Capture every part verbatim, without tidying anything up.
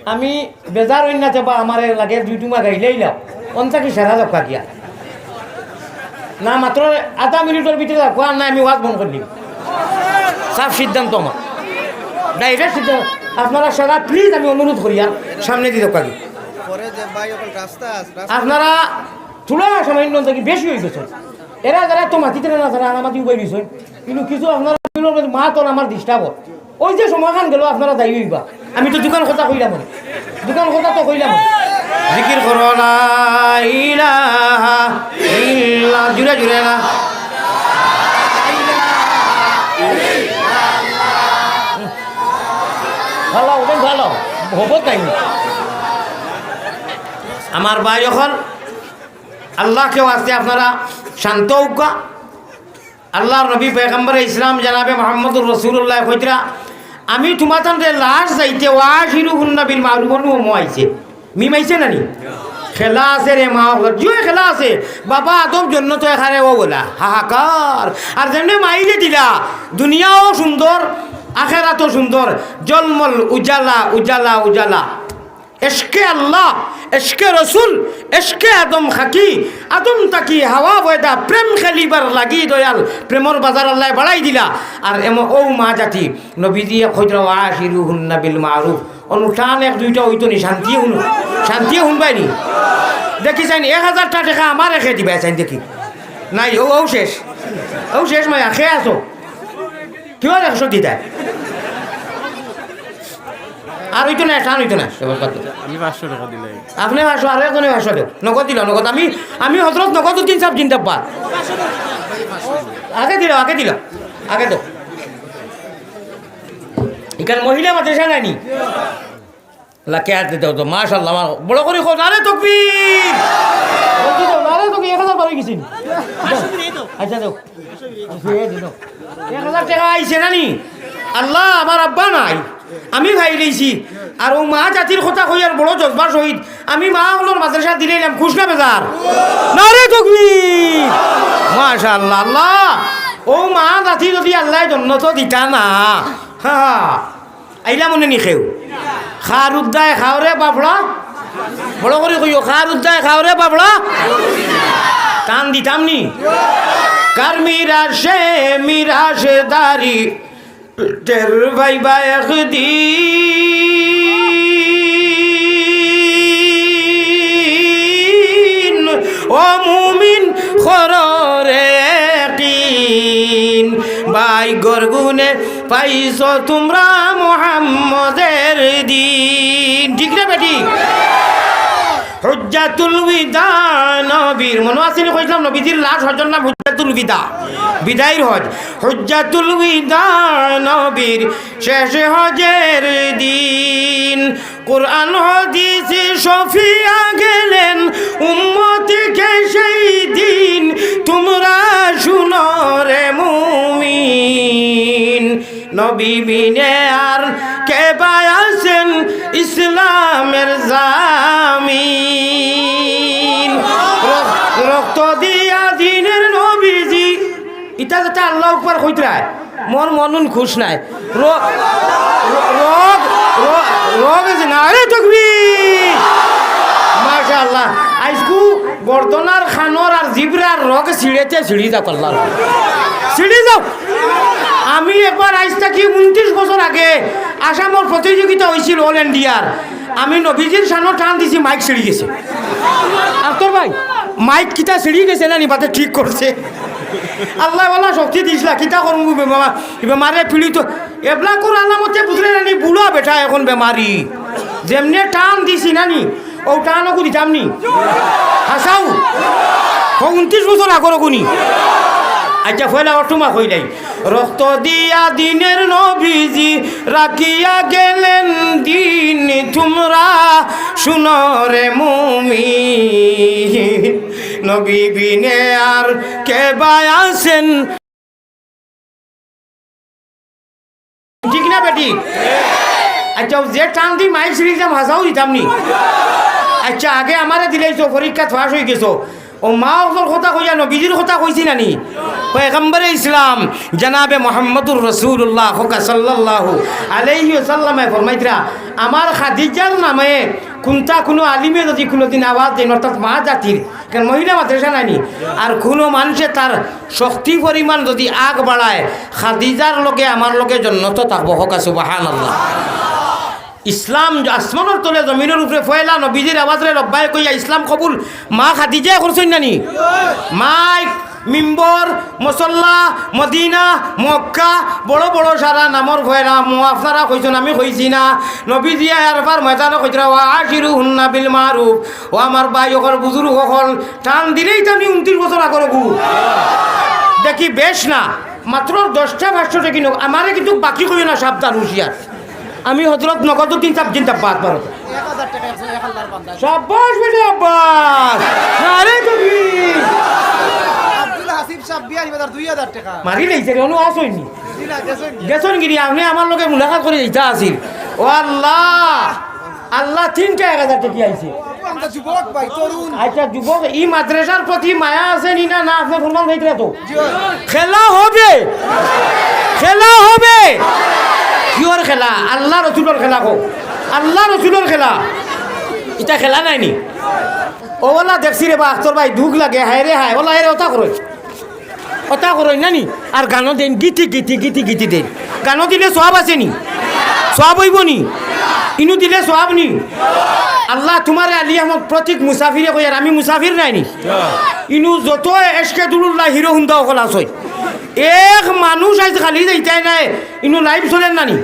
আমি বেজার অইন না, বা আমারে লাগে দুই টুমা গাইলেই লাও, অন্তা কি সেরা দক্কা গিয়া। না, মাত্র আধা মিনিটর ভিতরে দক্কা, আর না আমি ওয়াজ বন্ধ করি দিমু। সাফ সিদ্ধান্ত আমার, ডাইরেক্ট সিদ্ধান্ত। আপনারা সারা প্লিজ, আমি অনুরোধ করি, আর সামনে দিয়ে দক্কা গিয়া। পরে যে ভাই, ওখানে রাস্তা আছে, রাস্তা আপনারা থুড়া সামান্য থাকি বেশি অই গেছে। এরা যারা তো মাতিতে না, তারা আমার মাতি উবাই দিছে। কিন্তু কিছু আপনারা মাতন আমার ডিস্টার্ব হয়। ওই যে সময়খান গেল, আপনারা যাই অইবা। আমি তো দোকান কথা কইলাম না। দোকান কথা তো কইলাম না। জিকির করো, লা ইলাহা ইল্লা, জুরে জুরে না। ভালো, ওটা ভালো। হবো তাই। আমার ভাই অকল, আল্লাহকে ওয়াস্তে আপনারা শান্ত হউক্কা। আল্লাহর নবী পয়গম্বরে ইসলাম জনাবে মুহাম্মদুর রাসূলুল্লাহ কইতরা, "আমি তুমাতানরে লাশ যাইতে ওয়াশিরুহুন্না বিল মারুফ" অনু মো আইছে। মিম আইছে না নি? খেলা আছে রে মা, জিও খেলা আছে। বাবা আদম জন্নত এখানে ও বলা, হাহাকার। আর যেমনে মাইরে দিলা, দুনিয়াও সুন্দর, আখেরাতও সুন্দর, জলমল উজালা, উজালা, উজালা। এশকে আল্লাহ, এশকে রসুল, এশকে আদম খাকি, আদম তাকি হাওয়া পয়দা, প্রেম খেলিবার লাগি দয়াল, প্রেমর বাজার আল্লায় বাড়াই দিলা। আর এমন ও মা জাতি, নবীজিয়ে কইতরা, "ওয়াশিরুহুন্না বিল মারুফ।" অনু টান এক দুইটা অইতো নি, শান্তিয়ে হুনো, শান্তিয়ে হুনবায় নি। দেখি চাইন, এক হাজারটা টেকা আমারে কে দিবায় চাইন দেখি। নাই, ও, ও শেষ, ও শেষ মায়া, কে আছো? কিওর একশো দিতায়? আর অইতো না, টান অইতো না। এবার বাদ দেও। আমি পাঁচশো টেকা দিলাই। আপনে পাঁচশো, আর একজনে পাঁচশো দেও। নগদ দিলাও, নগদ। আমি, আমি হজরত নগদ উদ্দিন সাব জিন্দাবাদ। আগে দিলাও, আগে দিলাও, আগে দেও। ইখান মহিলা মাদ্রাসা নায়নি? লা, কে আতে দেও তো, মাশাআল্লাহ, আমার বড় করি কও, নারে তকবীর! বলছি তো, নারে তকবীর, এক হাজার বার অই গেছে। আচ্ছা, দেও। আচ্ছা, এই দিলাও। এক হাজার টেকা আইছে না নি? আল্লাহ, আমার আব্বা নাই, আমি ভাই রইছি। আর ও মা জাতির কথা কই আর বড় জজবার সহিত, আমি মা অকলর মাদ্রাসা দিলাইলাম, খুশ না বেজার? নারে তকবীর! মাশাআল্লাহ, আল্লাহ, ও মা জাতি যদি আল্লায় জন্নত দিতা না, হা, হা। আইলা মনে নি কেউ? খার উদ্দায় খাওরে বাফড়া। বড় করি কইও, খার উদ্দায় খাওরে বাফড়া। টান দিতাম নি? কার মিরাশে মিরাশদারি টের পাইবা একদিন, ও মুমিন, কররে ইয়াকিন। ভাইগর গুণে পাইছো তুমরা মুহাম্মদের দিন। ঠিক না বেঠিক? হজ্জাতুল বিদা নবীর, মনো আছে নি কইছলাম নবীজির লাশ হজর নাম হজ্জাতুল বিদা, বিদায়র হজ। হজ্জাতুল বিদা নবীর শেষ হজের দিন, কোরআন হাদিস শফিয়া গেলেন উম্মতকে সেই দিন। তুমরা শুনো রে মুমিন, নবী বিনে আর কে বা আছেন ইসলামের জামিন? র-, রক্ত দিয়া দিনের নবীজি, ইটা যেটা আল্লাহু আকবার কইতরায়, মোর মনন খুশ নায়। র-, র-, রগ, র-, রগ আছে না? আরে তকবীর! মাশাআল্লাহ। আইজকু গর্দনার খানোর আর জিব্রার রগ ছিঁড়েতে ছিঁড়ি যাও আল্লাহর। ছিঁড়ি যাও। আমি একবার আইজ থাকি ঊনত্রিশ বছর আগে আসামর প্রতিযোগিতা অইছিল all Indiaর। আমি নবীজির শানো টান দিছি, মাইক ছিঁড়ি গেছে। আখতার ভাই, মাইক কিতা ছিঁড়ি গেছে না নি বাদে ঠিক করছে? আল্লায় বালা শক্তি দিছলা, কিতা করমু বেমার, বেমারে পীড়িত। এবলাকুর আলামতে বুঝলে না নি, বুড়া বেটা এখন বেমারি। যেমনে টান দিছি না নি, অউ টান অগু দিতাম নি? হাছাউ? অউ ঊনত্রিশ বছর আগর অগু নি? আইচ্ছা, পয়লা অটুমা কইলাই। রক্ত দিয়া দিনের নবীজি রাখিয়া গেলেন দিন, তুমরা শুনো রে মুমিন, নবী বিনে আর কে বা আছেন? ঠিক না বেঠিক? আইচ্ছা, যে টান দি মাইক ছিঁড়ি যাম, হাছাউ দিতাম নি? আইচ্ছা, আগে আমারে দিলাইছো, পরীক্ষাত পাশ অই গেছো। ও মা অকলর কথা কইয়া নবীজির কথা কইছি না নি? পয়গম্বরে ইসলাম জনাবে মুহাম্মদুর রাসূলুল্লাহ হকা সাল্লাল্লাহু আলাইহি ওয়াসাল্লামে ফরমাইতরা, "আমার খাদিজার নামে কুনটা কুনু আলিমে যদি কুনুদিন আওয়াজ দেন, অর্থাৎ মা জাতির, কারণ মহিলা মাদ্রাসা নাই নি, আর কুনু মানষে তার শক্তি পরিমাণ যদি আগ বাড়ায়, খাদিজার লগে আমার লগে জন্নতো থাকবো।" হকা সুবহানাল্লাহ। ইসলাম আসমানর তলে জমিনর উপরে পয়লা নবীজির আওয়াজরে লব্বাইক কইয়া ইসলাম কবুল মা খাদিজায় করছইন না নি? মাইক, মিম্বর, মুসল্লা, মদিনা, মক্কা, বড় বড় সারা নামর পয়লা মো আপনারা কইছইন, আমি কইছি না। নবীজিয়ে আরফার ময়দানো কইতরা, "ওয়া আশিরুহুন্না বিল মারুফ।" ও আমার ভাই অকল, বুজুর্গ অকল, টান দিলেই তো আমি ঊনত্রিশ বছর আগর অগু। দেখি বেশ না, মাত্র দশটা পাঁচশো টেকা কিনো, আমারে কিন্তু বাকি কইও না, সাবধান হুঁশিয়ার। আমি হযরত নগদউদ্দিন সাব জিন্দাবাদ ভারত। এক হাজার টেকা একশো এক আল্লাহর বান্দা। সাব্বাস বেটা, সাব্বাস। নারে তকবীর। আব্দুল হাসিব সাব বিয়াল্লিশ হাজার দুই হাজার টেকা। মারি লাইছে রে, অনু আস হয়নি। জি না, গেছেন। গেছইন গিরি, আপনে আমার লগে মুলাকাত করি যাইতা আছিল। ও আল্লাহ, আল্লাহ, তিনটা এক হাজার টেকা আইছে। আমরা যুবক ভাই, তরুণ। আচ্ছা, যুবক, ই মাদ্রাসার প্রতি মায়া আছে নি না, না আপনে ফরমান খাইতরা তো? জি। খেলা হবে, খেলা হবে। কিওর খেলা? আল্লাহ রসুলর খেলা কও। আল্লাহ রসুলর খেলা। ইটা খেলা নায় নি? ও ওলা দেখছি রে বা, আখতর ভাই, দুখ লাগে, হায় রে হায়, ওলা এরে ওটা করো। কথা করইন না নি? আর গানও দেইন, গীতি, গীতি, গীতি, গীতি দেইন। গানও দিলে সওয়াব আছে নি? সওয়াব অইবো নি? ইনু দিলে সওয়াব নি? আল্লাহ তুমারে আলী আহমদ প্রতীক মুসাফিরে কইয়ার, আমি মুসাফির নায় নি? ইনু যত এশকে দুলুল্লাহ হিরো হুন্দা অকল আছে, এক মানুষ আইজ খালি যাইতায় নায়, ইনু live চলের না নি?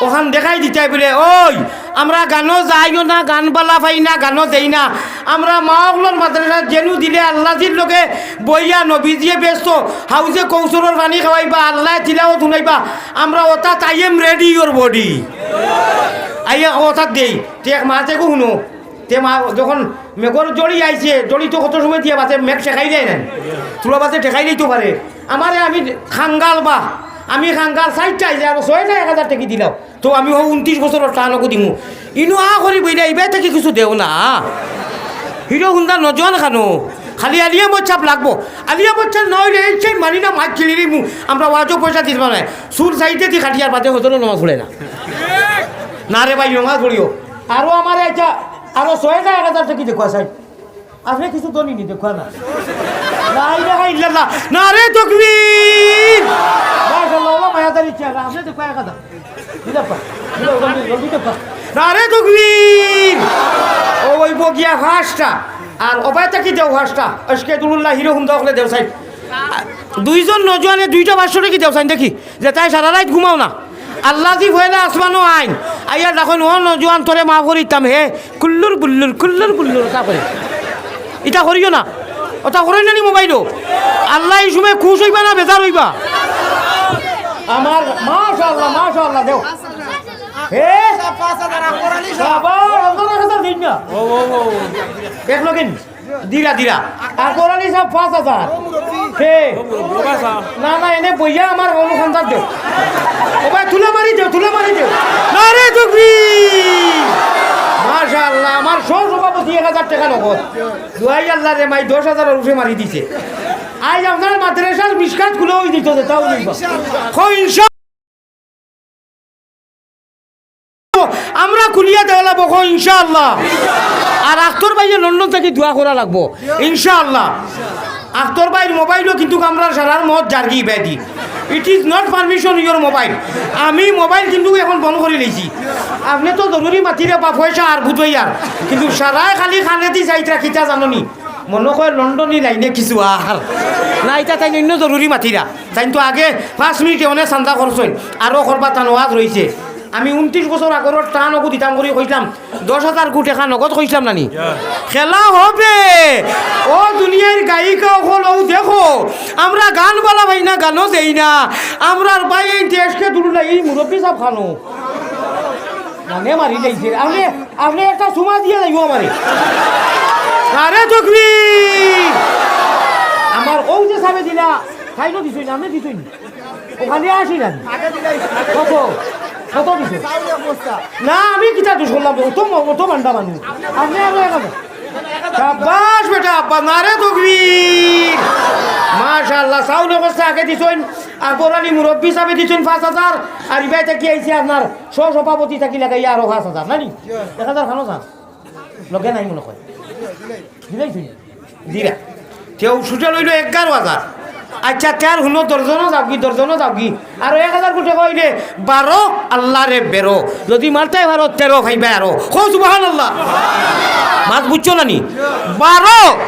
অখান দেখাই দিতায় বুলে, ওই, আমরা গানও যাইও না, গান বালা পাই না, গানও দেই না। আমরা মা অকলর মাদ্রাসাত যেনু দিলে আল্লাজির লগে বইয়া নবীজিয়ে ব্যস্ত, হাউজে কৌসরর পানি খাওয়াইবা, আল্লায় তিলাওত হুনাইবা, আমরা ওটা I am ready your body। আইয়া ওটা দেই, তে এক মাতে গো হুনো, তে মা যখন মেঘর জড়ি আইছে, জড়ি তো কত সময় দিয়া বাতে মেঘ ঠেকাই দেয় না, তুলা বাতে ঠেকাই দিতে পারে। আমারে আমি খাঙ্গাল বা, আমি খাঙ্গাল চাইরটা আইছে, আরো ছয়টা এক হাজার টেকা দিলাও। তো আমি হউ ঊনত্রিশ বছরর টান অগু দিমু। ইনু আ করি বইরা, ইবায় থাকি কিছু দেও না। হিরো হুন্দা নজওয়ান খানো। খালি আলিয়া মচ্ছাপ লাগবো। আলিয়া মচ্ছাপ না অইলে এই সেই মানি না মাইক কিনি দিমু। আমরা ওয়াজও পয়সা দিতে পারে। চুল সাইডে দি কাটিয়ার বাদে হজরও নমাজ পড়ে না। না রে ভাই, নমাজ পড়িও। আরো আমার এটা, আরো ছয়টা এক হাজার টেকা দেখো, সাইড। আপনে কিছু দনি নি দেখুয়া না। লা ইলাহা ইল্লাল্লাহ। নারে তকবীর। মাশাআল্লাহ, ওলা মায়াদারি চেহারা। আপনে দেখুয়া এক হাজার। দিলাপা। দিলা, ওখান দিয়ে জলদি দেখুয়া। নারে তকবীর। ও ওই বগিয়া ফাঁসটা। আর ওবায় থাকি দেও ফাঁসটা। আজকে দুলুল্লাহ হিরো হুন্দা অকলে দেও সাইড। দুইজন নজওয়ানে দুইটা পাঁচশো টেকা দেও সাইড দেখি। যে তাই সারা রাইত ঘুমাও না। আল্লাজি পয়লা আসমানো আইন, আইয়া দেখইন, ও নজওয়ান, তোরে মাফ করিতাম হে, কুল্লুর বুল্লুর, কুল্লুর বুল্লুর, ওটা করে। ইটা করিও না, ওটা করইন না নি মোবাইলো। আল্লাহ ই সময় খুশ অইবা না বেজার অইবা? আমার মাশাআল্লাহ, মাশাআল্লাহ, দেও। হে? পাঁচ হাজার আকবর আলী সাহেব। বাবা, হাজার, হাজার দিন না। এক লগে নি? দিরা, দিরা। আকবর আলী সাহেব পাঁচ হাজার। কে? না, না, এনে বইয়া আমার অনুসন্ধান দেও। ও ভাই, তুলা মারি দেও, তুলা মারি দেও। নারে তকবীর। মাশাআল্লাহ, আমার সহ সভাপতি এক হাজার টেকা নগদ। দুয়াই আল্লাহ রে মাই দশ হাজার উপরে মারি দিছে। আইজ আপনার মাদ্রাসার মিশকাত খুলা অই দিত যে, তাও নিবা। কও ইনশা- আমরা খুলিয়া দেওয়া লাগবো, কও ইনশাআল্লাহ। আর আখতর ভাইয়ে লন্ডন থাকি দোয়া করা লাগবো, ইনশাআল্লাহ। আখতর ভাইর মোবাইলও কিন্তু আমরা সারার মত জারগি ইবায়দি। It is not permission your mobile। আমি মোবাইল কিন্তু এখন বন্ধ করি লইছি। আপনে তো জরুরি মাতিরা বা পয়সা আর বুঝইয়ার, কিন্তু সারায় খালি কানেদি চাইতরা কিতা জানো নি? মনো কয় লন্ডনি লাইনে কিছু আর। না, ইটা তাইন অইন্য জরুরি মাতিরা। তাইন তো আগে পাঁচ মিনিটে অনেক চান্দা করছইন, আরো করবা তান ওয়াজ রইছে। আমি ঊনত্রিশ বছর আগর টান অগু দিতাম করি কইছলাম, দশ হাজার গু টেকা নগদ কইছলাম না নি? খেলা হবে। ও দুনিয়ার গায়িকা অকল, অউ দেখো, আমরা গান বালা পাই না, গানও দেই না। আমরার ভাই এই দেশকে দুরুলা, ই মুরব্বি সাব খানো। মানে মারি লাইছে। আপনে, আপনে একটা চুমা দিয়া যাইবো আমারে। আরে তকবীর! আমার অউ যে সাবে দিলা, খাইলো দিছইন, আপনে দিছইন। ওখানে আসি না। কত? কত দিছে? না, আমি কিতা দোষ করলাম? অত ম-, অত মান্ডা মানুষ। আপনে আরো এক হাজার। শাবাশ বেটা আব্বা, নারে তকবীর। মাশাআল্লাহ, চাউল অবস্থা আগে দিছইন, আকবর আলী মুরব্বি সাবে দিছইন পাঁচ হাজার, আর ইবায় থাকি আইছে আপনার সহ সভাপতি থাকি লাগাইয়া আরো পাঁচ হাজার, নানি? এক হাজার খানো চান? লগে নাই মনে কয়। দিলাই তুই? দিরা। তেউ সুজা লইল এগারো হাজার। আচ্ছা, তের হুনো দশজনও যাওগি, দশজনও যাওগি। আর এক হাজার কোটি কইলে বারো, আল্লাহ রে বেরো। যদি মারতায় পারো, তেরো পাইবায় আরো। কও সুবহানাল্লাহ। মাত বুঝছো না নি? বারো।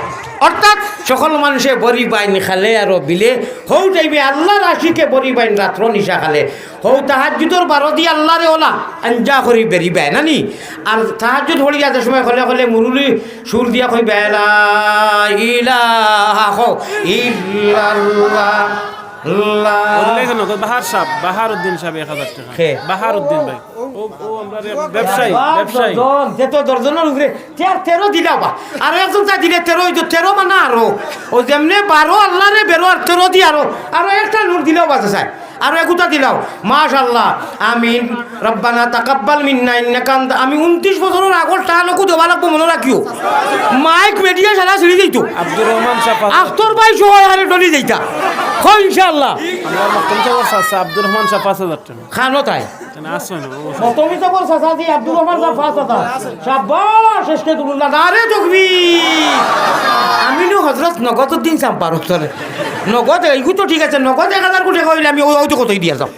অর্থাৎ সকল মানুষে বড়ি বাইন খালে আরো বিলে, হউ টাইমে আল্লাহর আশিকে বড়ি বাইন রাত্র নিশা খালে। হউ তাহাজ্জুদর বারো দি আল্লাহরে ওলা আঞ্জা করি বেরিবায়, নানি? আর তাহাজ্জুদ পড়িয়া যে সময় খলে খলে মুরুলি সুর দিয়া কইবায়, "লা ইলাহা ইল্লাল্লাহ, লা" বললে কেন? বাহার সাহেব, বাহার উদ্দিন সাহেব এক হাজার টাকা। কে? বাহার উদ্দিন ভাই। ও, ও আমরা রে-, ব্যবসায়ী, বাহ, ব্যবসায়ী। দশজন, যে তো দশজনর উপরে, তে আর তেরো দিলাও বা। আর একজন চাই দিলে তেরো অইতো, তেরো মানে আরো। ও যেমনে বারো আল্লাহরে বেরো আর তেরো দি আরো, আরো একটা নূর দিলাও বাজে চাই। আরো এগুতা দিলাও। মাশাআল্লাহ। আমিন। রব্বানা তাকাব্বাল মিন্না ইন্নাকা আনতা। আমি ঊনত্রিশ বছরর আগর টান ওকু দেওয়া লাগবো, মনো রাখিও। মাইক মিডিয়া সারা ছিড়ি যাইতো। আব্দুর রহমান সাফা। আখতর ভাই সহ আরে ডলি যাইতা। কও ইনশাআল্লাহ। আমার মক্তম সাফা চাচা আব্দুর রহমান সাফা আছে যাচ্ছে না। খানো তাই। কেন আসছে না? ও মক্তম সাফা চাচা দি আব্দুর রহমান সাফা চাচা। শাবাশ, শেষকে দুলুল্লাহ। নারে তকবীর। আমি নু হযরত নগদ উদ্দিন সাম্পার উত্তরে। নগদ, এইগু তো ঠিক আছে, নগদ এক হাজার কোটি কইলে আমি ওই, ওই তো কতই দিয়া যাও।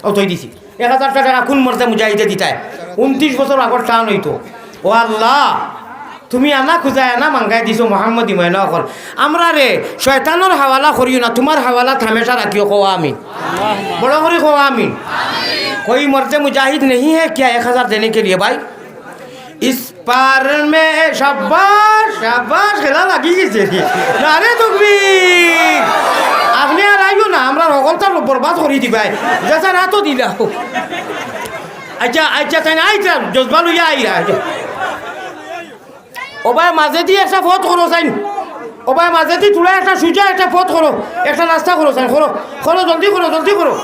অতই দিছি। এক হাজার টাকা কোন মর্দে মুজাহিদে দিতায়? ঊনত্রিশ বছর আগর টান অইতো। ও আল্লাহ, তুমি আনা খুজায় আনা মাঙ্গাই দিছো মোহাম্মদী ময়না অকল। আমরারে শয়তানর হাওয়ালা করিও না, তুমার হাওয়ালাত হামেশা রাখিও, কও আমিন। বড় করি কও আমিন। কোই মর্দে মুজাহিদ নেহি হে কিয়া এক হাজার দেনে কে লিয়ে ভাই? ইস পার মে শাবাশ, শাবাশ, খেলা লাগি গেছে। নারে তকবীর। আপনে আর আইও না, আমরার হকলতা বরবাদ করি দিবায়। যেছা রাতও দিলাও। আচ্ছা, আচ্ছা, তাইন আইতা, জজবা লইয়া আইরা। ও ভাই, মাজেদি একটা পথ করো চাইন। ও ভাই, মাজেদি থুড়া একটা সুজা একটা পথ করো। একটা রাস্তা করো চাইন, করো। করো, জলদি করো, জলদি করো।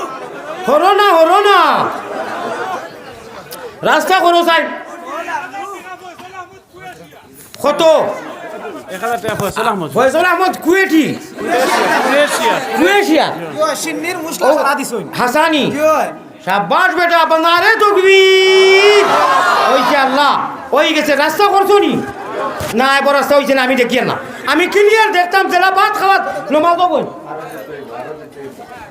করো না, করো না। রাস্তা করো চাইন। কত? এক হাজার টাকা ফয়সল আহমদ। ফয়সল আহমদ কুয়েটি। কুয়েশিয়া। কুয়েশিয়া। ইয়ো, সিন্নির মুশকিল ও, সারা দিছইন। হাসানি। ইয়ো। শাবাশ বেটা, আপনারে তকবীর। অইছে আল্লাহ, অই গেছে। রাস্তা করছো নি? না, এবার রাস্তা অইছে না, আমি দেখিয়ার না। আমি clear দেখতাম, যেলা ভাত খাওয়াত নমাজ অইবো।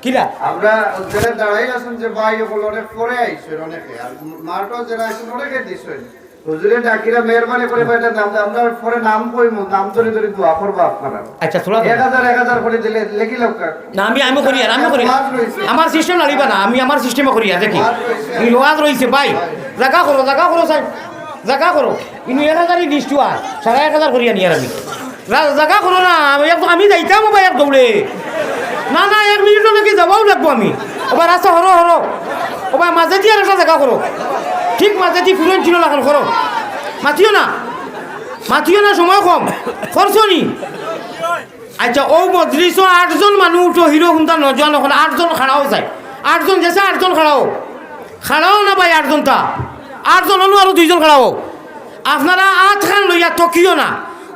কিলা? আমরা যেলা দাঁড়াই আছইন যে ভাই অকল অনেক পরে আইছইন অনেকে, আর মাঠও যেলা আইছইন অনেকে দিছইন। হুজুরে ডাকিরা মেহেরবানি করি কয়টা নাম দে, আমরা পরে নাম কইমু, নাম ধরি ধরি দোয়া করবা আপনারা। আচ্ছা, থুড়া এক হাজার, এক হাজার করি দিলে লেখি লউক্কা। না, আমি, আমি করিয়ার, আমি করিয়ার। ওয়াজ রইছে। আমার system নাড়িবা না, আমি আমার system-এ করিয়ার, দেখি। ওয়াজ রইছে। এই ওয়াজ রইছে, ভাই। জাগা করো, জাগা করো, সাইন। জাগা করো। ইনু এক হাজারই list আর, সাড়ে এক হাজার করিয়া নিয়ার আমি। রা-, জাগা করো না, আমি এক, আমি যাইতাম ও ভাই এক দৌড়ে। না, না, এক মিনিটও নাকি যাবাও লাগবো আমি। ও ভাই রাস্তা হরো, হরো। ও ভাই মাজেদি আর একটা জাগা করো। ঠিক মাজেদি ফুরন ছিল লাখান করো। মাতিও না। মাতিও না, সময় কম। করছো নি? আচ্ছা, অউ মজলিসো আটজন মানুষ উঠো, হিরো হুন্দা নজওয়ান অকল, আটজন খাড়াও চাই। আটজন যেছে, আটজন খাড়াও। খাড়াও না ভাই, আটজন তা। আটজন অনু আরো দুইজন খাড়াও। আপনারা আতখান লইয়া তকিও না।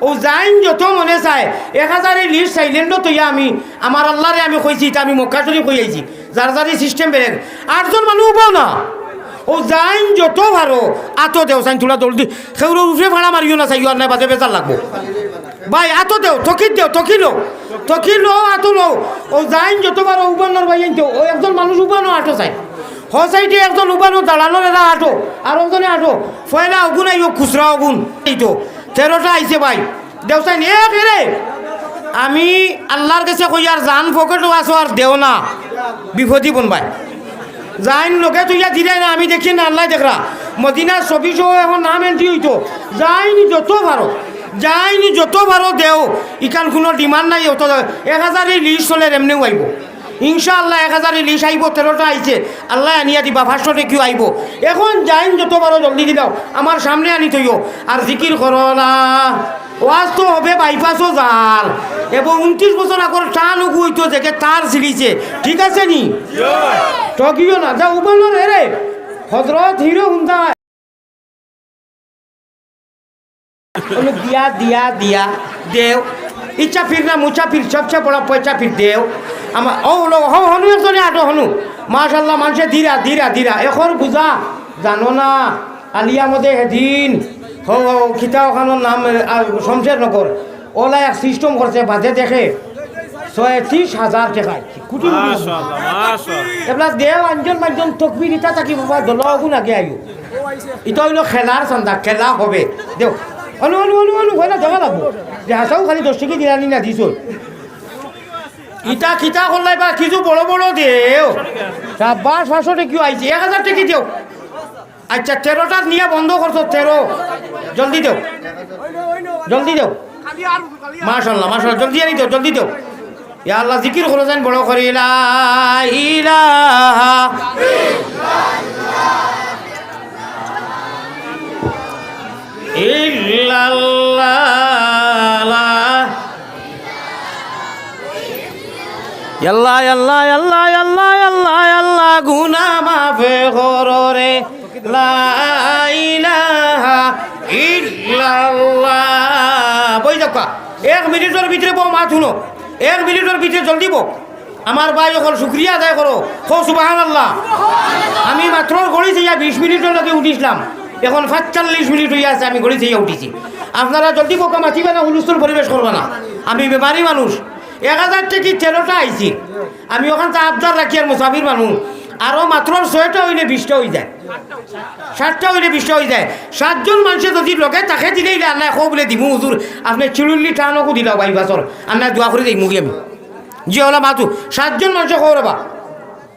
অউ যাইন যত মনে চায়, এক হাজারই list silent-ও থইয়া আমি, আমার আল্লারে আমি কইছি, ইটা আমি মক্কা শরীফ কই আইছি। যার যারই system বেলেগ। আটজন মানুষ উবাও না। অউ যাইন যত পারো, আতো দেও, চাইন থুড়া দৌড় দি। কেউরর উপরে ফাড়া মারিও না, চাইও আর নাই বাদে বেজার লাগবো। ভাই, আতো দেও, তকিত দেও, তকি লও। তকি লও, আতো লও। অউ যাইন যত পারো উবানোর ভাই আনতে। অউ একজন মানুষ উবানো আটো চাই। হ সাইডে একজন উবানো দাঁড়ানোর এরা আটো। আর ওজনে আটো। পয়লা অগুন আইও, খুচরা অগুন। এই তো, তেরোটা আইছে ভাই। দেও চাইন, এ কে রে? আমি আল্লার গেছে কইয়ার জান পকেটো আছো আর দেও না। বিপদি বন ভাই। যাইন লগে থইয়া দিরায় না, আমি দেখি না, আল্লায় দেখরা। মদিনার ছবি সহ এখন নাম entry অইতো। যাইন যত পারো, যাইন যত পারো দেও। ইখান কুনু demand নাই, অত এক হাজারই list চলের এমনেউ আইবো। ইনশাআল্লাহ এক হাজারই list আইবো, তেরোটা আইছে। আল্লায় আনিয়া দিবা, পাঁচশো টেকিও আইবো। এখন যাইন যত পারো জলদি দিলাও, আমার সামনে আনি থইও। আর জিকির করো না। ওয়াজ তো হবে বাইপাসও জাল। এবং ঊনত্রিশ বছর আগর টান উগু অইতো যেকে তার ছিঁড়িছে। ঠিক আছে নি? ঠগিও না। যা উবানোর এরে। হজরত হিরো হুন্দা। অনু দিয়া, দিয়া, দিয়া, দেও। ইচ্ছা ফির না, মুছা ফির, সবচেয়ে বড় পয়সা ফির দেও। আমার, ও, লো, হো, হনু একজনে আটো হনু। মাশাআল্লাহ, মানষে দিরা, দিরা, দিরা। এখন বুঝা, জানো না, আলী আহমদে হেদিন, হো, হো, কিতা ওখানোর নাম, আ, শমশেরনগর। ওলা এক সিস্টেম করছে, বাদে দেখে, ছয়ত্রিশ হাজার টেকা আইছে। কোটি কোটি মাশাআল্লাহ, মাশাআল্লাহ। এবলা দেও, আঞ্জন মাঞ্জন তকবির ইতা থাকি বাবা, দল অগুন আগে আইও। ইটা অইলো খেলার চান্দা, খেলা হবে। দেও। অনু, অনু, অনু, অনু, কইলা দেওয়া লাগবো। যে হাসাও খালি দশ টেকা দিলানি না দিছো। ইটা কিতা করলাই বা কিছু বড় বড় দেও। সাব্বাস, পাঁচশো টেকিও আইছে, এক হাজার টেকি দেও। আচ্ছা, তেরোটা নিয়া বন্ধ করছো, তেরো। জলদি দেও, জলদি দেও। মাশাআল্লাহ, মাশাআল্লাহ, জলদি আনি দেও, জলদি দেও। ইয়া আল্লাহ, জিকির করো যেন বড় করি, লা ইলাহা ইল্লাল্লাহ। ইয়াল্লা, ইয়াল্লা, ইয়াল্লা, ইয়াল্লা, ইয়াল্লা, ইয়াল্লা, গুনা মাফ করো রে। লা ইলাহা ইল্লাল্লাহ। বই যাও কা। এক মিনিটর ভিতরে বউ মাত হুনো। এক মিনিটর ভিতরে জলদি বউ। আমার ভাই অকল শুকরিয়া আদায় করো। কও সুবহানাল্লাহ। আমি মাত্র গড়ি চাইয়া বিশ মিনিটর লগে উঠিছলাম। এখন পাঁচচল্লিশ মিনিট অইয়া আছে, আমি গড়ি চাইয়া উঠিছি। আপনারা জলদি বউক্কা, মাতিবা না, হুলস্থুল পরিবেশ করবা না। আমি বেমারি মানুষ। এক হাজার টেকি তেরোটা আইছি। আমি ওখান তো আবদার রাখি আর মুসাফির মানুষ। আরো মাত্র ছয়টা অইলে বিশটা অই যায়। সাতটা অইলে বিশটা অই যায়। সাতজন মানষে যদি লগে থাকে দিলে ইলা আন্নায় কও বুলে দিমু হুজুর, আপনে চিরুল্লি টানো কো দিলাও ভাই বাসর। আন্নায় দোয়া করি দেই মুগি আমি। জি ওলা মাতু, সাতজন মানষে কও রে বা।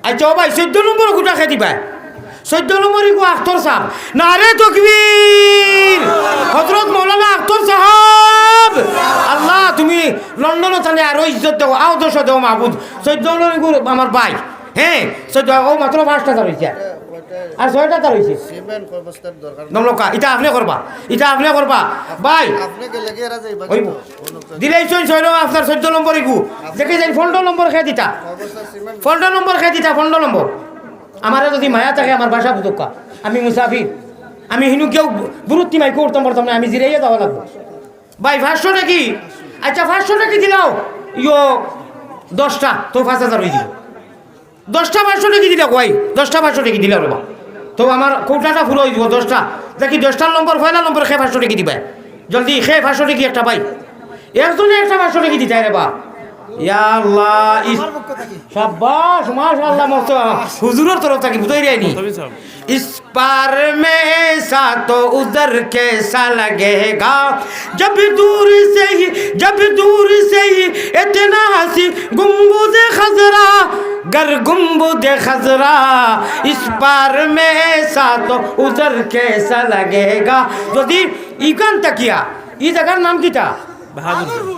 আচ্ছা, ও ভাই, চৈদ্দ নম্বর গুটা খে দিবায়। চৈদ্দ নম্বর ইগু আখতর সাব। নারে তকবীর! হযরত মৌলানা আখতর সাহাব! আল্লাহ, তুমি লন্ডনো তানে আরো ইজ্জত দেও, আরো যশ দেও মাবুদ। চৈদ্দ নম্বর ইগু আমার ভাই। হ্যাঁ, চৈদ্দ, ও মাত্র পাঁচটা তার অইছে। আর ছয়টা তার অইছে। সিমেন্ট কর্মস্থান দরকার। নমলকা, ইটা আপনে করবা, ইটা আপনে করবা। ভাই, আপনে গেলে কি এরা যাইবা অইবো। কিন্তু? দিলেই ছয়, ছয় নম্বর আপনার চৈদ্দ নম্বর ইগু। দেখি যাই পনেরো নম্বর খে দিতা। কর্মস্থান সিমেন্ট। পনেরো নম্বর খে দিতা, পনেরো নম্বর। আমারে যদি মায়া থাকে, আমার বাসা বুঝুক্কা। আমি মুসাফির। আমি হিনু কেউ গুরুত্ব মাই করতাম পারতাম না, আমি জিরাইয়া যাওয়া লাগবো। ভাই, পাঁচশো টেকি? আচ্ছা, পাঁচশো টেকি দিলাও। ইয়ো, দশটা, তো পাঁচ হাজার অই দিল। দশটা পাঁচশো টেকি দিলা কই? দশটা পাঁচশো টেকি দিলা রে বা। তো আমার কোটাটা পুরা অই দিব, দশটা। দেখি দশটার নম্বর, পয়লা নম্বর খে পাঁচশো টেকি দিবায়। জলদি, খে পাঁচশো টেকি একটা ভাই। একজনে একটা পাঁচশো টেকি দিতায় রে বা। ইয়া আল্লাহ, ইস-, সাব্বাস, মাশাআল্লাহ, মস্ত। হুজুরর তরফ থাকি বুঝাই দেয়নি। ইস পার মে এসা তো উধর কেসা লাগেগা। জব দূর সে হি, জব দূর সে হি ইতনা হাসি গুম্বুদে খজরা, গর গুম্বুদে খজরা, ইস পার মে এসা তো উধর কেসা লাগেগা। যদি ইখান থাকিয়া, ই জাগার নাম কিতা? বাহাদুরপুর।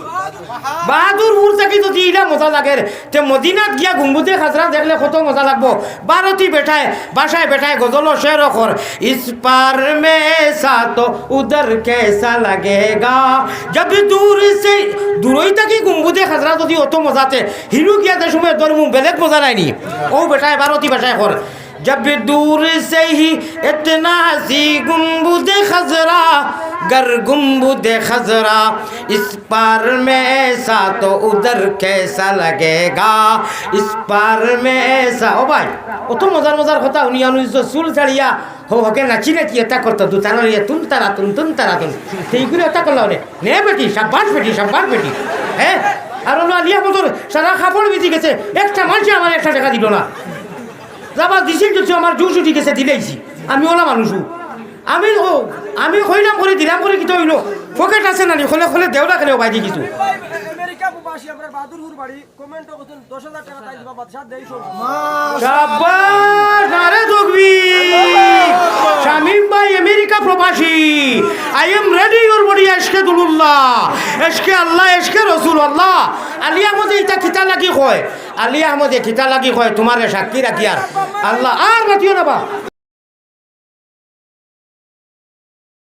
বাহাদুরপুর থাকি যদি ইলা মজা লাগের, তে মদিনাত গিয়া গুম্বুদে খাজরা দেখলে কত মজা লাগবো। ভারতি বেটায়, ভাষায় বেটায় গজল ও শের অকর। ইস পার মে এসা তো উধর কেসা লাগেগা। জব দূর সে, দূরই থাকি গুম্বুদে খাজরা যদি অত মজাতে, হিনু গিয়া যে সময় ধরমু বেলেগ মজা নায়নি। ও বেটায় ভারতি ভাষায় কর। جب دور سے ہی اتنا ہنسی گنبد خضرا، گر گنبد خضرا اس پار میں ایسا تو ادھر کیسا لگے گا، اس پار میں ایسا۔ ও ভাই, অত মজার মজার কথা হুনিয়া হুনিয়া চুল ছাড়িয়া হো হকে নাচি নাচি এটা করতো, দু তারা লইয়া তুন তারা তুন, তুন তারা তুন। তো এইগুলো এটা করলা নে। নে বেটি, সাব্বাস বেটি, সাব্বাস বেটি। হ্যাঁ? আর হলো আলিয়া মতন সারা কাপড় ভিজি গেছে, একটা মানষে আমার একটা টেকা দিল না। যাবা দিছিল যদিও আমার জুশ উঠি গেছে, দিলাইছি। আমি ওলা মানুষও। আমি ও, আমি কইলাম করি, দিলাম করি, কিতা অইলো? পকেট আছে না নি? খলে, খলে দেও না কেনে, বাইরে কিছু। আমেরিকা প্রবাসী, আপনার বাহাদুরপুর বাড়ি, কমেন্টও করছেন, দশ হাজার টেকা তাই দিবা, বাদশা দেই সব। সাব্বাস, নারে তকবীর। শামীম ভাই আমেরিকা প্রবাসী। I am ready your body, এশকে দুলুল্লাহ। এশকে আল্লাহ, এশকে রসুল আল্লাহ। আলী আহমদে ইটা কিতা লাগি কয়? আলী আহমদে কিতা লাগি কয়, তোমারে সাক্ষী রাখি আর আল্লাহ আর মাতিও না বা।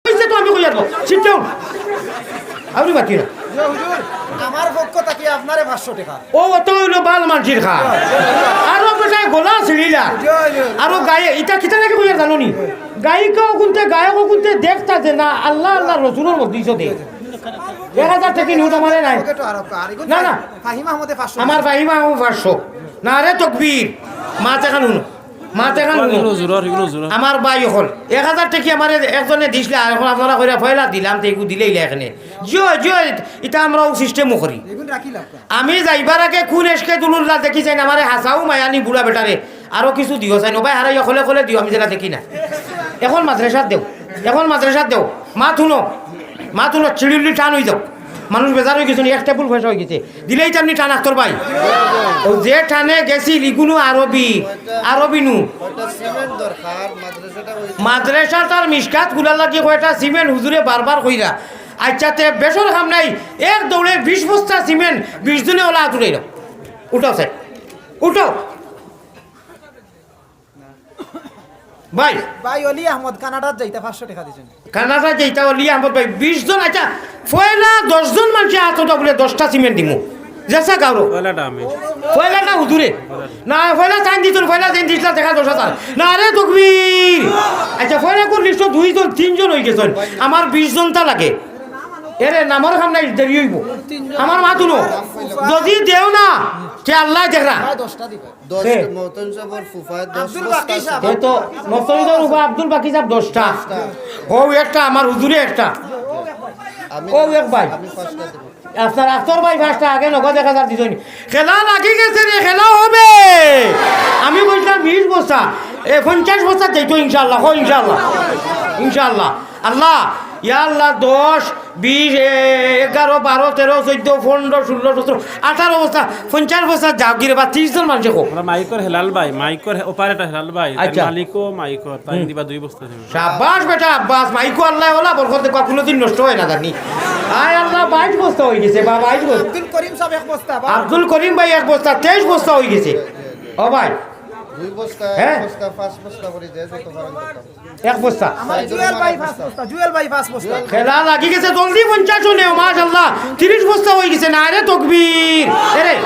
এই যে তো আমি কই আর, sit down। আউরি মাতিও না। জি হুজুর, আমার পক্ষ থাকি আপনারে পাঁচশো টেকা। ও, অত অইলো বাল মানষির খা। আরো বেটায় গলা ছিঁড়িলা। জি হুজুর। আরো গায়ে, ইটা কিতা লাগি কই আর জানো নি? গায়িকা অগুনতে, গায়ক অগুনতে দেখতা যে না, আল্লাহ, আল্লাহ রসুলর মজলিসো দে। এক হাজার টেকি নোট আমারে নাই। না, না। ফাহিম আহমদে পাঁচশো। আমার ফাহিম আহমদ পাঁচশো। নারে তকবীর। মাত এখান হুনো। মাত এখান হুনো। আমার ভাই অকল। এক হাজার টেকি আমারে একজনে দিছলা, আর অখন আপনারা কইরা পয়লা দিলাম, তে এগু দিলাইলা এখানে। জিও, জিও, ইটা আমরাও সিস্টেমও করি। আমি যাইবার আগে কোন এশকে দুলুল্লাহ দেখি চাইন, আমারে হাছাউ মায়ানি বুড়া বেটারে। আরো কিছু দিও চাইন, ও ভাই, হারাইয়া খলে খলে দিও, আমি যেলা দেখি না। অখন মাদ্রাসাত দেও, অখন মাদ্রাসাত দেও। মাত হুনো, মাত হুনো, চিড়িল্লি টান অই যাও। মানুষ বেজার অই গেছে নি, এক টেবুল পয়সা অই গেছে। দিলেই তো আপনি টান আখতর ভাই। ও যে টানে গেছিল, ইগুনু আরবি, আরবি নু। মাদ্রাসাত আর মিশকাত গুলার লাগি কয়টা সিমেন্ট হুজুরে বারবার কইরা। আচ্ছা, তে বেশর কাম নাই, এক দৌড়ে বিশ বস্তা সিমেন্ট, বিশ জনে ওলা আতুরাইল। উঠাও স্যার, উঠাও। ভাই। ভাই, অলি আহমদ কানাডাত যাইতা পাঁচশো টেকা দিছইন। কানাডাত যাইতা অলি আহমদ ভাই, বিশ জন, আচ্ছা, পয়লা দশ জন মানষে আতো দা বুলে দশটা সিমেন্ট দিমু। যেছা গাউরো। পয়লাটা আমি। পয়লাটা হুজুরে। না, পয়লা চাইন দিছইন, পয়লা চাইন দিছলা দেখা দশ হাজার। নারে তকবীর। আচ্ছা, পয়লা কোন লিস্টো দুইজন, তিনজন অই গেছইন। আমার বিশ জনতা লাগে। এরে নামর কাম নাই, দেরি অইবো। আমার মাত হুনো। যদি দেও না, তে আল্লায় দেখরা। দশটা দিবা। দশ, কে? মহতমিম সাবর ফুফায় দশ আব্দুল বস্তা বাকি আছে। সাব। এ তো মহতমিম সাবর ফুফা আব্দুল বাকি সাব দশটা। দশটা। ও একটা, আমার হুজুরে একটা। আমি ও এক ভাই। আমি পাঁচটা দেব। আপনার আখতর ভাই পাঁচটা আগে নগদ এক হাজার দিছইন। খেলা লাগি গেছে রে, খেলা হবে। আমি কইছিলাম বিশ বস্তা, এ পঞ্চাশ বস্তা যাইতো ইনশাআল্লাহ, কও ইনশাআল্লাহ। ইনশাআল্লাহ। আল্লাহ, ইয়া আল্লাহ, দশ, বিশ, এ, এগারো, বারো, তেরো, চৌদ্দ, পনরো, ষোলো, সতরো, আঠারো বস্তা, পঞ্চাশ বস্তা যাও গিরে বা ত্রিশ জন মানষে কও। আমরা মাইকর হেলাল ভাই, মাইকর হে-, অপারেটর হেলাল ভাই, তার আচ্ছা। মালিকও মাইকর, তাই হুম। দিবা দুই বস্তা সিমেন্ট। শাবাশ বেটা আব্বাস, মাইকো আল্লায় ওলা বরকত দেউক্কা, কুনুদিন নষ্ট অয় না জানি। আয় আল্লাহ, বাইশ বস্তা অই গেছে বা বাইশ বস্তা। আব্দুল করিম সাব এক বস্তা বা। আব্দুল করিম ভাই এক বস্তা, তেইশ বস্তা অই গেছে। ও ভাই। দুই বস্তা, হ্যাঁ? এক বস্তা, পাঁচ বস্তা করি দে, যত পারেন তত। এক বস্তা। আমার জুয়েল ভাই পাঁচ বস্তা, জুয়েল ভাই পাঁচ বস্তা। খেলা লাগি গেছে, জলদি পঞ্চাশ নেও, মাশাআল্লাহ। ত্রিশ বস্তা অই গেছে, নারে তকবীর। এরে,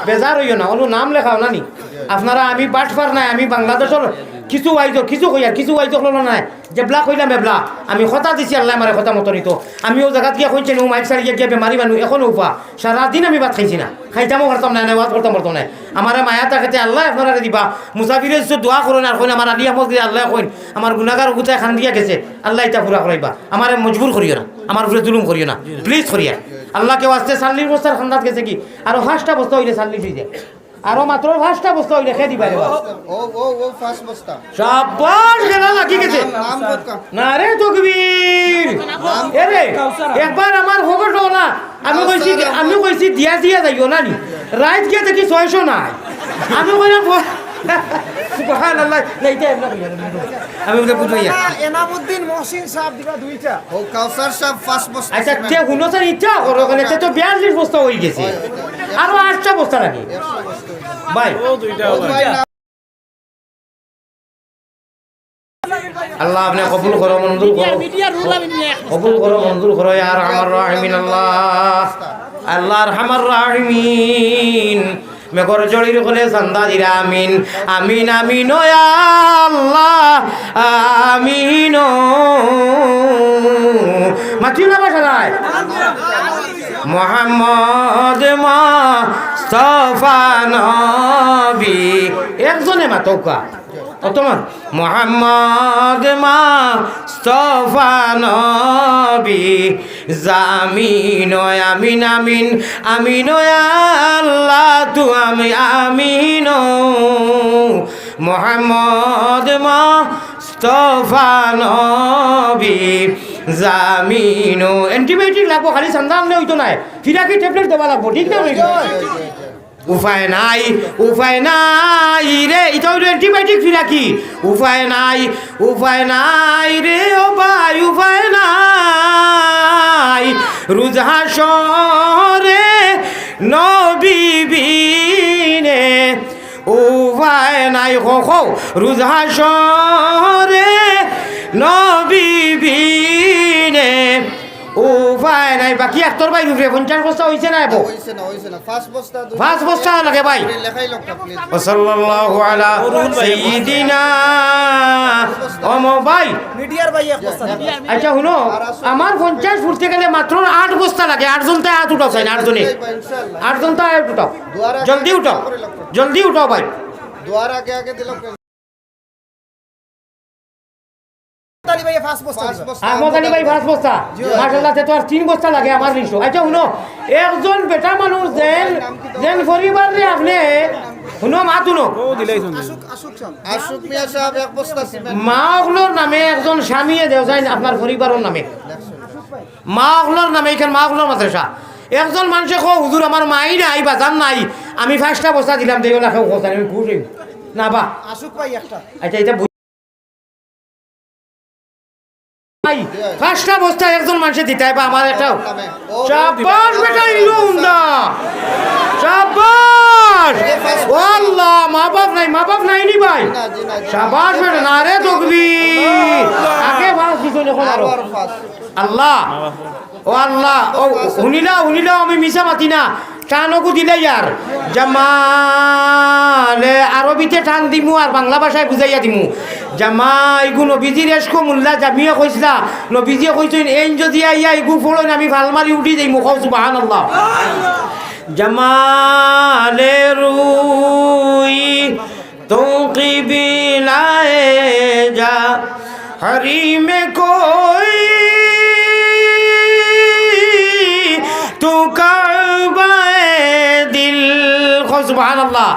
বেজার অইও না, অনো নাম লেখাও না নি। আপনারা, আমি বাটপার নায়, আমি বাংলাদেশর কিছু ওয়াইজ, কিছু কইয়ার, কিছু ওয়াইজ অকল নায়। যেবলা কইলাম এবলা, আমি কথা দিছি আল্লায় আমারে কথা মতো নিতো। আমি অউ জাগাত গিয়া কইছি, অউ মাইক ছাড়ি গিয়া, গিয়া বেমারি মানুষ, অখনো উফা। সারাদিন আমি ভাত খাইছি না, খাইতামও পারতাম নায়, না ওয়াজ করতাম পারতাম নায়। আমারে মায়া থাকতে আল্লায় আপনারারে দিবা। মুসাফিরে যদি দোয়া করইন আর কইন, আমার আলী আহমদ গিরি আল্লায় কইন, আমার গুনাগার অগুতায় কান্দিয়া গেছে, আল্লায় ইতা পুরা করাইবা। আমারে মজবুর করিও না, আমার উপরে জুলুম করিও না, প্লিজ করিয়া। আল্লাহকে ওয়াস্তে চাল্লিশ বস্তার কান্দাত গেছে কি, আরো পাঁচটা বস্তা অইলে চাল্লিশ অই যায়। আরো মাত্র পাঁচটা বস্তা অইলে কে দিবা রে বা? ও, ও, ও, পাঁচ বস্তা। শাবাশ, খেলা লাগি গেছে। নাম, নাম বোধ কম। নারে তকবীর। নাম এরে, একবার আমার খবর লো না। আমি কইছি, আমি কইছি দিয়া দিয়া যাইও না নি। রাইত গিয়া দেখি ছয়শো নাই। আমি কইলাম, ব-, সুবহানাল্লাহ। না, ইটা এমনে কইয়া না। আমি বুঝে বুঝাইয়া। এনামুদ্দিন মহসিন সাব দিবা দুইটা। ও কাউসার সাব পাঁচ বস্তা আচ্ছা, সিমেন্ট। তে হুনো স্যার, ইটা করো কেনে? তে তো বিয়াল্লিশ বস্তা অই গেছে। আরো আটটা বস্তা লাগে। ভাই। ও দুইটা ও ভাই। ভাই না। আল্লাহ, আপনে কবুল করো, মঞ্জুর করো। মিডিয়া, মিডিয়া রুল আমি নিয়ে। কবুল করো, মঞ্জুর করো, ইয়া আরহামার রাহিমিন আল্লাহ। আল্লাহ আরহামার রাহিমিন। মেঘর জড়ির কলে চান্দা দিরা আমিন, আমিন, আমিন, ও ইয়া আল্লাহ, আমিন, ও। মাতিও না বাসা নাই। মোহাম্মদ মুস্তফা নবী। একজনে মাতউক্কা। অতমান। মোহাম্মদ মুস্তফা নবী। জামিন, আমিন, আমিন, আমিন, ও আল্লাহ, তু আমি আমিন। মোহাম্মদ মুস্তফা নবী, জামিন। অ্যান্টিবায়োটিক লাগবো, খালি চান্দা আনলে অইতো নায়, ফিরাকি ট্যাবলেট দেওয়া লাগবো, ঠিক না? উপায় নাই, উপায় নাই রে, ইটা অইলো অ্যান্টিবায়োটিক ফিরাকি। উপায় নাই, উপায় নাই রে, ও ভাই, উপায় নাই। রুজ হাশরে নবী বিনে উপায় নাই, কও, কও। রুজ হাশরে নবী বিনে উপায় পায় নাই, বাকি আখতার ভাইর উপরে পঞ্চাশ বস্তা অইছে না এবো? অইছে না, অইছে না। পাঁচ বস্তা, দুই পাঁচ বস্তা লাগে ভাই। লেখাই লোকটা, please। ওয়া সাল্লাল্লাহু আলা সাইয়্যিদিনা। ও মো ভাই। মিডিয়ার ভাই এক বস্তা দিবা। আচ্ছা, হুনো, আমার পঞ্চাশ ফুটতে গেলে মাত্র আট বস্তা লাগে। আটজন তাই আত উঠাও চাই না, আটজনে। ইনশাআল্লাহ। আটজন তাই আত উঠাও। জলদি উঠাও, জলদি উঠাও ভাই। দোয়ার আগে আগে দিলাম। আলী ভাই পাঁচ বস্তা দিবা। আহমদ আলী ভাই পাঁচ বস্তা। জি, জি। মাশাআল্লাহ, তে তো আর তিন বস্তা লাগে আমার নিশো। আচ্ছা, হুনো, একজন বেটা মানুষ যেন, যেন পরিবাররে আপনে, হুনো, মাত হুনো। আশুক, আশুক সাহেব। আশুক মিয়া সাহেব এক বস্তা সিমেন্ট। মা অকলর নামে একজন স্বামীয়ে দেও যাইন আপনার পরিবারর নামে। মা অকলর নামে, ইখান মা অকলর মাদ্রাসা। একজন মানষে কও, "হুজুর, আমার মাই নাই, বাজান নাই, আমি পাঁচটা বস্তা দিলাম, দেও না, কেউ কথা আমি খুশ অইব না বা।" আশুক ভাই একটা। আচ্ছা, এটা বুঝ-, ভাই, পাঁচটা বস্তা একজন মানষে দিতায় বা আমার একটা। শাবাশ বেটা, ইলো উন্দা। শাবাশ। ও আল্লাহ, মা বাপ নাই, মা বাপ নাই নি ভাই? শাবাশ বেটা, নারে তকবীর। আগে পাঁচ দিছইন, অখন আরো। আল্লাহ, ও আল্লাহ, ও হুনিলাও, হুনিলাও, আমি মিছা মাতি না। টান অগু দিলাইয়ার। জামালে আরবিতে টান দিমু আর বাংলা ভাষায় বুঝাইয়া দিমু। জামাই গু নবীজির এশকো মোল্লা জামিয়ে কইছলা, নবীজিয়ে কইছইন, "এইন যুদি আইয়া ইগু ফড়ইন আমি ফাল মারি উঠি যাইমু।" কও সুবহানাল্লাহ। জামালে রুই তু কিবলায়ে যা হরিমে কই তু কাবায়ে দিল। কও সুবহানাল্লাহ।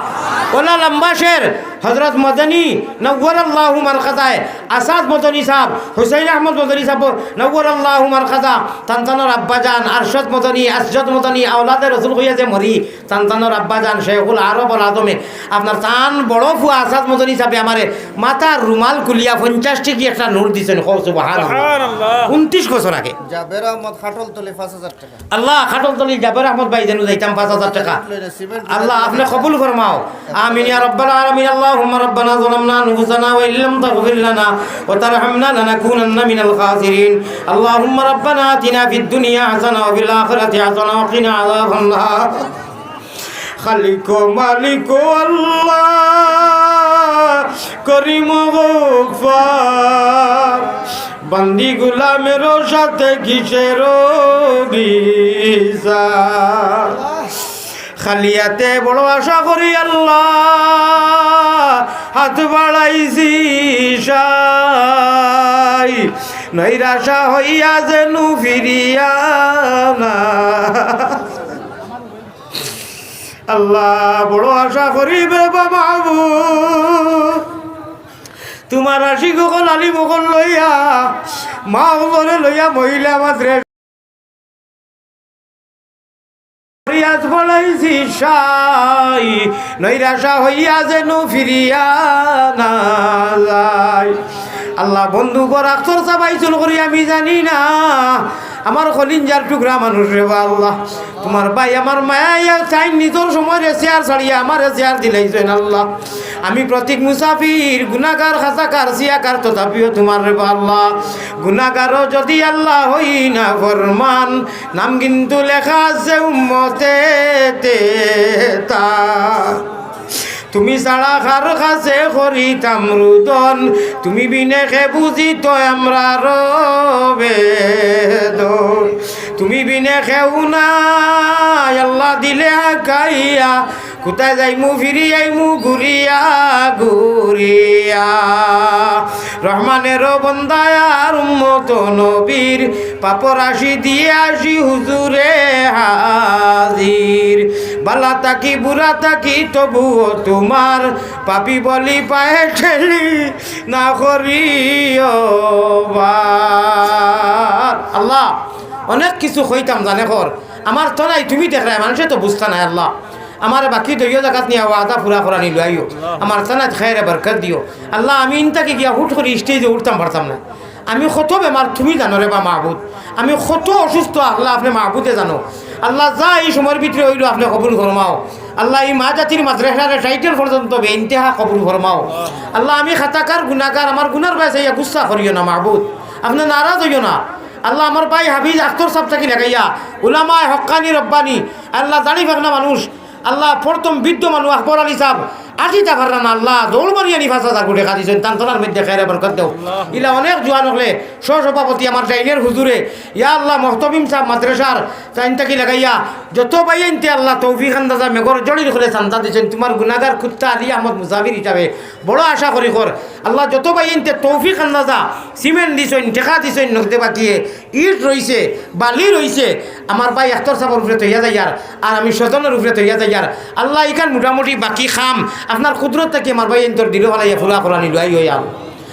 ওলা লম্বা শের, হযরত মদনী নওয়ারাল্লাহু মারকাজায়, আসাদ মদনী সাহেব, হুসাইন আহমদ মদনী সাহেব, নওয়ারাল্লাহু মারকাজা, তান তানর আব্বাজান আরশাদ মদনী, আসজদ মদনী, আওলাদে রসুল কইয়া যে মরি, তান তানর আব্বাজান শেখুল আরব আল আজমে, আপনার তান বড় ফুয়া আসাদ মদনী সাহেবে আমারে মাথার রুমাল খুলিয়া পঞ্চাশ টেকি একটা নোট দিছইন। কও সুবহানাল্লাহ। সুবহানাল্লাহ। ঊনত্রিশ বছর আগে। জাবের আহমদ খাটলতলি পাঁচ হাজার টেকা। আল্লাহ, খাটলতলি জাবের আহমদ ভাই যেন যাইতাম পাঁচ হাজার টেকা। সিমেন্ট আল্লাহ, আপনে কবুল ফরমাও। آمين يا رب العالمين. اللهم ربنا ظلمنا أنفسنا وإن لم تغفر لنا وترحمنا لنكونن من الخاسرين. اللهم ربنا آتنا في الدنيا حسنة وفي الآخرة حسنة وقنا عذاب النار. খালিক মালিক আল্লাহ, করিম গফফার, বান্দি গুলামের সাথে কিসের বিচার? খালি আতে বড় আশা করি আল্লাহ, হাত বাড়াইছি সাই, নৈরাশা হইয়া যেন ফিরিয়া না। আল্লাহ, বড় আশা করি রে বা মাবুদ, তুমার আশিক অকল, আলিম অকল লইয়া, মা অকলরে লইয়া, মহিলা মাদ্রাসা রিয়াজ পড়াইছি সাই, নৈরাশা হইয়া যেন ফিরিয়া না যায়। আল্লাহ, বন্ধু গো, আখতার সাব আইছইন করি আমি জানি না, আমার কলিজার টুকরা মানুষ রে বা আল্লাহ, তুমার ভাই আমার মায়া ইয়া চাইন নিজর সময় রে চেয়ার ছাড়িয়া আমারে চেয়ার দিলাইছইন আল্লাহ। আমি প্রতীক মুসাফির, গুনাগার, খাতাকার, সিয়াকার, তথাপিও তুমার রে বা আল্লাহ। গুনাগারও যদি আল্লাহ হই না ফরমান, নাম কিন্তু লেখা আছে উম্মতে তেতা। তুমি ছাড়া কার কাছে করিতাম রুদন, তুমি বিনে কে বুঝিত আমরার বেদন। তুমি বিনে কেউ নাই, আল্লাহ দিলে আকাইয়া, কোথায় যাইমু ফিরি আইমু ঘুরিয়া ঘুরিয়া। রহমানের বন্দায় আর উম্মত নবীর, পাপর রাশি দিয়া আসি হুজুরে হাজির। বালা থাকি বুরা থাকি তবুও তুমার, পাপী বলি পায়ে ঠেলি না করিও বার। আল্লাহ, অনেক কিছু কইতাম জানে কর, আমার তো নাই, তুমি দেখরায়, মানষে তো বুঝতা নায়। আল্লাহ, আমারে বাকি দইও জাগাত নিয়া ওয়াদা পুরা করানি লইও। আমার থানাত খায়রে বরকত দিও। আল্লাহ, আমি ইন থাকি গিয়া হুট করি স্টেজে উঠতাম পারতাম না। আমি কত বেমার তুমি জানো রে বা মাবুদ, আমি কত অসুস্থ আল্লাহ আপনে মাবুদে জানো। আল্লাহ, যা ই সময়র ভিতরে অইলো আপনে কবুল ফরমাও। আল্লাহ, ই মা জাতির মাদ্রাসারে টাইটেল পর্যন্ত বেইন্তেহা কবুল ফরমাও। আল্লাহ, আমি খাতাকার গুনাগার, আমার গুনার বায় চাইয়া গুসা করিও না মাবুদ, আপনে নারাজ অইও না। আল্লাহ, আমার ভাই হাফিজ আখতর সাব থাকি লাগাইয়া, উলামায়ে হক্কানি রব্বানি, আল্লাহ, জানি ফাকনা মানুষ, আল্লাহ, প্রথম বৃদ্ধ মানুষ আকবর আলী সাব, আটিতা পাররা না, আল্লাহ, দৌড় মারিয়া নি পাঁচ হাজার কোটি খাদিছইন, তান তলার মধ্যে খেরে বরকত দেও। ইলা অনেক জোয়ান অকলে, সহ-সভাপতি আমার ডাইনের হুজুরে, ইয়া আল্লাহ, মহতমিম সাব মাদ্রাসার, তাইন থাকি লাগাইয়া, যত ভাইয়াইন্তে আল্লাহ তৌফিক আন্দাজা মেঘর জড়ির করে চান্দা দিছইন, তোমার গুনাগার কুত্তা আলী আহমদ মুসাফির হিসাবে বড় আশা করি কর। আল্লাহ, যত ভাইয়াইন্তে তৌফিক আন্দাজা সিমেন্ট দিছইন, টেকা দিছইন, নগদে বাকিয়ে ইট রইছে, বালি রইছে, আমার ভাই আখতর সাবর উপরে তইয়া যাইয়ার, আর আমি স্বজনর উপরে তইয়া যাইয়ার। আল্লাহ, ইখান মোটামুটি বাকি কাম আপনার কুদরত থাকি আমার ভাইয়াইন্তর দিলো ফালাইয়া পুরা করানি লই অইয়াম।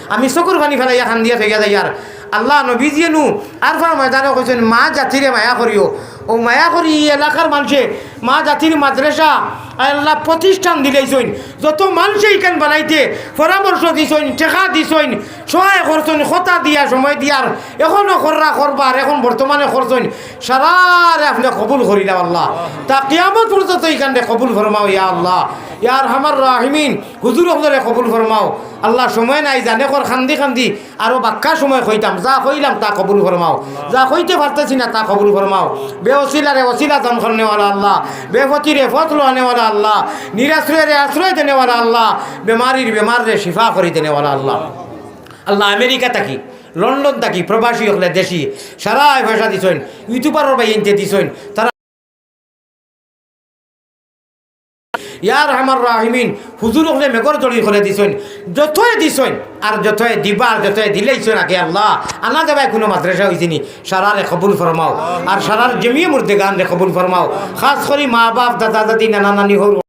আমি চকুর পানি ফালাইয়া কান্দিয়া তইয়া যাইয়ার। আল্লাহ, নবীজিয়ে নু আরফার ময়দানে কইছইন, "মা জাতিরে মায়া করিও।" অউ মায়া করি ই এলাকার মানষে মা জাতির মাদ্রাসা, আল্লাহ, প্রতিষ্ঠান দিলাইছইন। যত মানষে ইখান বানাইতে পরামর্শ দিছইন, টেকা দিছইন, সহায় করছইন, কথা দিয়া, সময় দিয়ার, এখনো কররা, করবার, এখন বর্তমানে করছইন, সারারে আপনে কবুল করিলাও আল্লাহ। তা কিয়ামত পর্যন্ত ইখানরে কবুল ফরমাও ইয়া আল্লাহ, ইয়া আরহামার রাহিমিন। হুজুর অকলরে কবুল ফরমাও আল্লাহ। সময় নাই, জানে কর কান্দি কান্দি আরো বাক্কা সময় কইতাম, যা কইলাম তা কবুল ফরমাও, যা কইতে পারতেছি না তা কবুল ফরমাও। বেওসিলারে ওসিলা দান করনেওয়ালা আল্লাহ, বেপথিরে পথ লওয়ানেওয়ালা আল্লাহ, নিরাশ্রয়রে আশ্রয় দেনেওয়ালা আল্লাহ, বেমারির বেমাররে শিফা করি দেনেওয়ালা আল্লাহ। আল্লাহ, আমেরিকা থাকি, লন্ডন থাকি, প্রবাসী অকলে দেশি, সারায় পয়সা দিছইন, ইউটিউবারর ভাইয়াইন্তে দিছইন, তারা ইয়া আরহামার রাহিমিন, হুজুর অকলে মেঘর জড়ি করে দিছইন, যতয়ে দিছইন, আর যতয়ে দিবা, আর যতয়ে দিলাইছইন আগে আল্লাহ, আনা দেবায় কুনু মাদ্রাসা অইছে নি, সারারে কবুল ফরমাও, আর সারার জমিয়ে মুর্দেগানরে কবুল ফরমাও, খাস করি মা বাপ, দাদা দাদি, নানা নানি হউর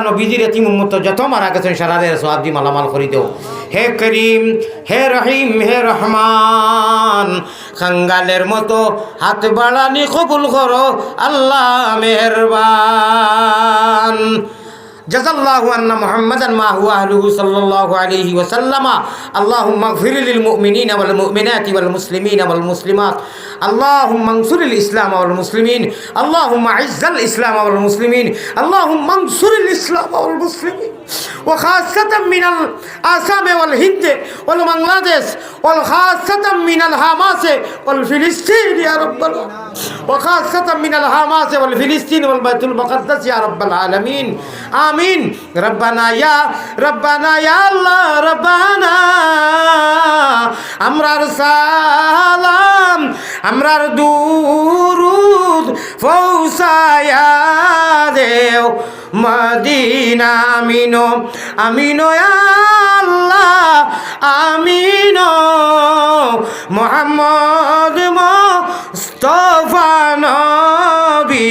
নবীজির এতিম উম্মত যত মারা গেছইন, সারারে সওয়াব দি মালামাল করি দেও। হে করিম, হে রহিম, হে রহমান, কাঙ্গালের মতো হাত বাড়ানি কবুল করো, আল্লাহ মেহেরবান। جزى الله عنا محمدا ما هو أهله صلى الله عليه وسلم. اللهم اغفر للمؤمنين والمؤمنات والمسلمين والمسلمات. اللهم انصر الإسلام والمسلمين. اللهم أعز الإسلام والمسلمين. اللهم انصر الإسلام والمسلمين. وخاصة من الآسام والهند والبنغلاديش، وخاصة من الحماس والفلسطين يا رب العالمين. وخاصة من الحماس والفلسطين والبيت المقدس يا رب العالمين. آمين. ربنا يا، ربنا يا الله، ربنا، আমরার সালাম, আমরার দুরুদ পৌঁছায়া দেও মদিনা আমিনো, আমিনো ইয়া আল্লাহ, আমিনো। মোহাম্মদ মুস্তফা নবী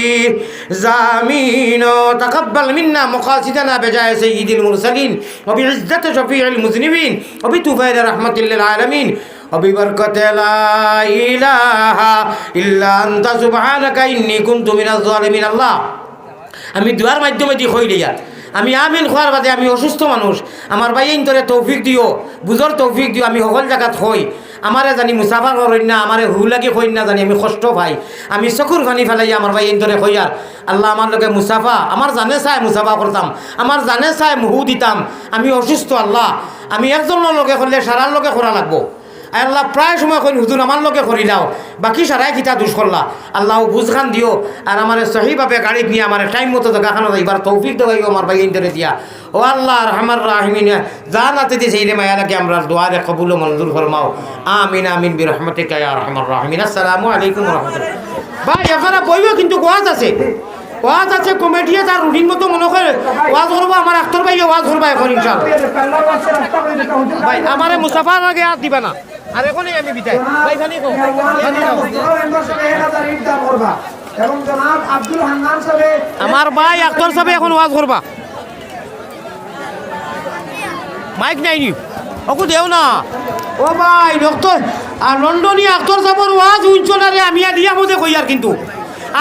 জামিনো। تقبل منا مقاصدنا بجاه سيد المرسلين وبعزة شفيع المذنبين وبطفيل رحمة للعالمين وببركة لا إله إلا أنت سبحانك إني كنت من الظالمين. আল্লাহ, আমি দোয়ার মাধ্যমে দি কইলে ইয়ার, আমি আমিন কওয়ার বাদে আমি অসুস্থ মানুষ, আমার ভাইয়াইন্তরে তৌফিক দিও, বুঝর তৌফিক দিও। আমি হকল জাগাত কই, আমারে জানি মুসাফা করইন না, আমারে হু লাগি কইন না, জানি আমি কষ্ট পাই। আমি চকুর পানি ফালাইয়া আমার ভাইয়াইন্তরে কইয়ার, আল্লাহ আমার লগে মুসাফা, আমার জানে চায় মুসাফা করতাম, আমার জানে চায় মুহু দিতাম। আমি অসুস্থ আল্লাহ, আমি একজনর লগে করলে সারার লগে করা লাগবো। আয় আল্লাহ, প্রায় সময় কইন, "হুজুর, আমার লগে করিলাও, বাকি সারায় কিতা দুষ করলা?" আল্লাহ, অউ বুঝখান দিও, আর আমারে সহিভাবে গাড়িত নিয়া আমারে টাইম মতো জাগাখানো যাইবার তৌফিক দেওয়াইও আমার ভাইয়াইন্তরে দিয়া। ও আল্লাহ, আরহামার রাহিমিন, জানাতে দিছে ইলে মায়া লাগে আমরার দোয়ারে কবুল ও মঞ্জুর ফরমাও। আমিন, আমিন, বিরহমাতিকা ইয়া আরহামার রাহিমিন। আসসালামু আলাইকুম ওয়া রাহমাতুল্লাহ। ভাই, আপনারা বইও কিন্তু ওয়াজ আছে। ওয়াজ আছে, কমিটিয়ে তার রুটিন মতো মনে করে ওয়াজ করবো, আমার আখতর ভাইয়ে ওয়াজ করবা এখন ইনশাআল্লাহ। ভাই, আমারে মুসাফার আগে আর দিবা না, আর এখনই আমি বিদায়। ভাই, খালি কও, খালি কও। এবং জনাব আব্দুল হান্নান সাহেব আমার ভাই আখতর সাহেব এখন ওয়াজ করবা। মাইক নাই নি? অকু দেও না। ও ভাই, ডক্টর, আর লন্ডনি আখতর সাবর ওয়াজ হুনছো না রে, আমি আর ইয়া মধ্যে কইয়ার কিন্তু।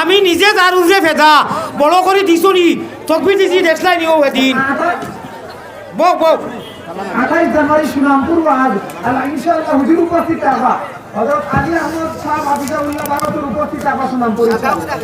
আমি নিজে তার উপরে ফেদা, বড় করি দিছো নি, তকবির দিছি, দেখলাই নি ও হেদিন। বউ, বউ। আঠাইশ জানুয়ারি সুনামপুর ওয়াজ, আর ইনশাআল্লাহ হুজুর উপস্থিত থাকবা। হযরত আলী আহমদ সাহেব হাফিজাহুল্লাহ ভারতের উপস্থিত থাকবা সুনামপুর ইনশাআল্লাহ।